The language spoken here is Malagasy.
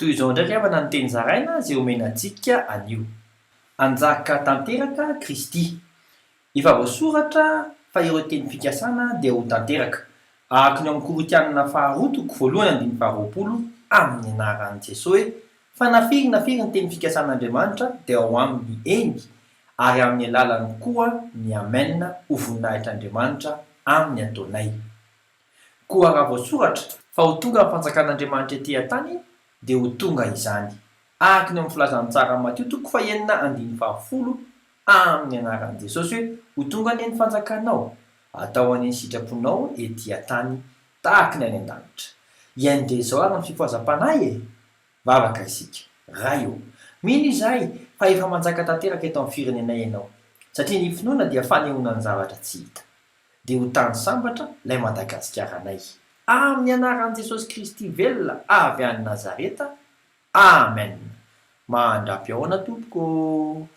Toy izao indray ry havana ny teny zaraina izay omena antsika anio. Hanjaka tanteraka Kristy. Efa voasoratra fa ireo teny fikasana dia ho tanteraka, araka ny ao amin'ny Korintianina faharoa toko voalohany andininy faharoapolo, amin'ny anaran'i Jesoa hoe, Fa na firy na firy ny teny fikasan'Andriamanitra dia ao aminy eny, ary amin'ny alalany koa ny Amen ho voninahitr'Andriamanitra amin'ny ataonay. Koa raha voasoratra fa ho tonga ny fanjakan'Andriamanitra ety an-tany dia ho tonga izany, araka ny ao amin'ny filazantsaran'i Matio toko fahenina andininy fahafolo amin'ny anaran'i Jesosy hoe, Ho tonga anie ny fanjakanao, atao anie ny sitraponao ety an-tany tahaka ny any an-danitra. Hihaino dia izao ary ny fifohazam-panahy e! Vavaka isika. Ray ô! Mino izahay fa efa manjaka tanteraka eto amin'ny firenenay Ianao, satria ny finoana dia fanehoana ny zavatra tsy hita. Dia ho tany sambatra ilay Madagasikara anay. Amin'ny anaran'i Jesosy Kristy velona avy any Nazareta, Amen! Mandra-pihaona tompoko ô!